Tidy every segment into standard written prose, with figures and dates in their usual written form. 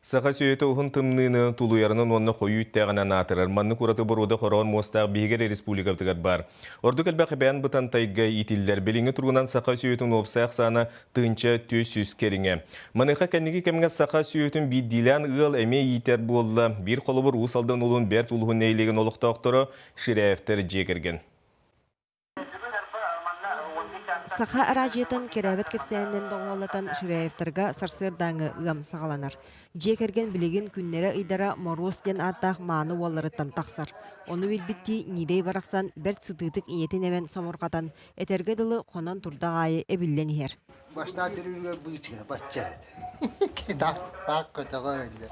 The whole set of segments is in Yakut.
Саха сүөһүтэ уһун тымныыны тулуйарынан уонна хойуу үттээҕинэн аатырар. Маннык ураты боруода хороон муостаах биһиги эрэ республикабытыгар баар. Ордук элбэх Эбээн Бытантайга иитиллэр. Билиҥҥи туругунан саха сүөһүтүн уопсай ахсаана 1400 кэриҥэ. Маныаха кэнники кэмҥэ саха сүөһүтүн биирдиилээн ыал эмиэ иитэр буолла. Биир холобур Уус Алдан улуун Бэрт улууһун нэһилиэгин олохтоохторо Ширяевтэр дьиэ кэргэн. Саха араадьыйатын кэрээбэт кэпсээнинэн доҕуһуоллатан Ширяевтарга сарсыардааҥҥы ыам саҕаланар. Дьиэ кэргэн билигин күннэрэ-ыйдара Моруос диэн ааттаах мааны уолларыттан тахсар. Ону билбиттии Ньидэй барахсан бэрт сытыытык ийэтин эмэн сомурҕатан, этэргэ дылы хонон турдах аайы эбиллэн иһэр. Бастаан төрүүрүгэр быычыга бачча этэ. Таах таах көтөҕө инде.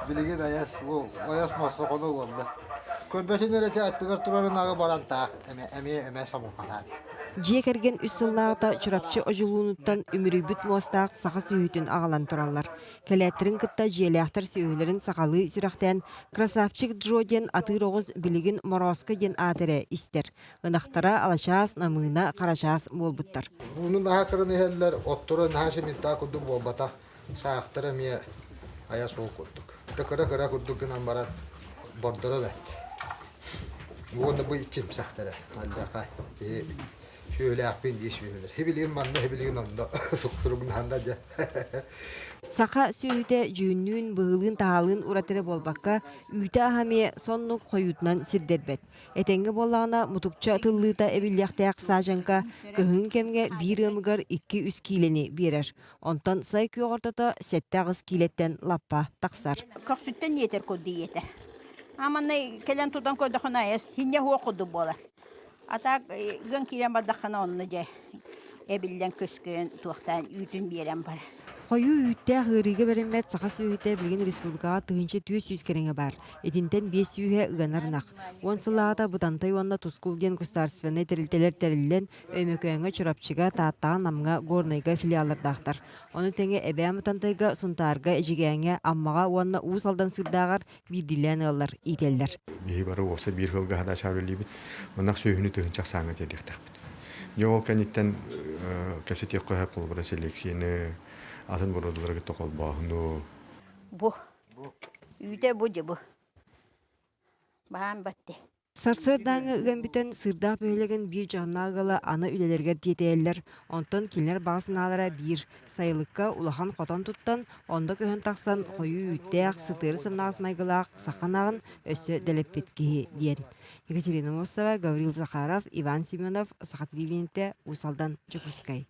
Билигин айас бу ойос мосохону буолла. Көрбөтүн эрэ аттыгар турарын аҕы баран таах эмэ эмиэ эмэ сомукалаан. Дьиэ кэргэн үс сыллааҕыта Чурапчы Одьулуунуттан үмүрүйбүт муостаах саха сүөһүтүн аҕалан тураллар. Кэлээттэрин кытта дьиэлээхтэр сүөһүлэрин сахалыы сүрэхтээн «Красавчик Джо» диэн атыыр оҕус билигин Морооско диэн аат эрэ истэр. Ынахтара алачаас, намыына, харачаас буолбуттар. Ууну наһаа кыран иһэллэр, отторо наһаа симинтаа курдук буолбатах, саахтара эмиэ айа суол курдук. Да кыра-кыра курдук гынан баран бордоро бэрт. Уонна бу иччимсэхтэрэ алдьархай киһи сүөһүлээхпин дии сүөһүлэр. Хибилигин манна, хибилигин онно суксуругнаһанна дьэ. Саха сүөһүтэ дьүһүннүүн, быһыылыын-таһаалыын ураты эрэ буолбакка, үүтэ-аһа эмиэ соннук хойуутунан сирдэрбэт. Этэҥҥэ буоллаҕына, мутукча тыллыыта эбиллиэхтээх саадьаҥка кыһын кэмҥэ биир ыамыгар 2-3 киилэни биэрэр. Онтон сай күөх ортото 7-8 киилэттэн лаппа тахсар. Көхсүттэн иэтэр курдук иэтэр. Аманна кэлэн тутан көрдөххүнэ айас хинньэ суох курдук буолар. А так ыан киирэн бардаххына онно дьэ эбиллэн көскөйөн туохтаан үүтүн биэрэн барар. Хойуу үүттээх ыарыыга бэриммэт саха сүөһүтэ билигин республикаҕа 1400 кэриҥэ баар. Итинтэн биэс сүүһэ ыанар ынах. Уон сыллааҕыта Бытантай уонна Тускул диэн государственнай тэрилтэлэр тэриллэн, Өймөкөөҥҥө, Чурапчыга, Тааттаҕа, Намҥа, Горнайга филиаллардаахтар. Ону тэҥэ Эбээн Бытантайга, Сунтаарга, Эдьигээҥҥэ, Аммаҕа уонна Уус Алдан Сыырдааҕар биирдиилээн ыаллар иитэллэр. Биһи бары уопсай биир ыалга хадачаар үлэлиибит. Ынах сүөһүнү тыһыынча ахсааҥҥа тиэрдиэхтээхпит. Дьэ ол кэнниттэн кэпсэтиэххэ сөп холобура селекцияны, атын боруодалары кытта холбооһуну. Бу. Үүтэ бу дьэ бу. Баан батты. Сарсыардааҥҥы ыам бүтэн, Сыырдаах бөһүөлэгин биир дьоһуннаах ыала аны үлэлэригэр тиэтэйэллэр. Онтон кинилэр баҕа санаалара биир: сайылыкка улахан хотон туттан, онно көһөн тахсан хойуу үүттээх, сытыары сымнаҕас майгылаах саха ынаҕын өссө дэлэппит киһи диэн. Екатерина Мосова, Гаврил Захаров, Иван Семенов, Саха телевидениетэ, Уус Алдан, Дьокуускай.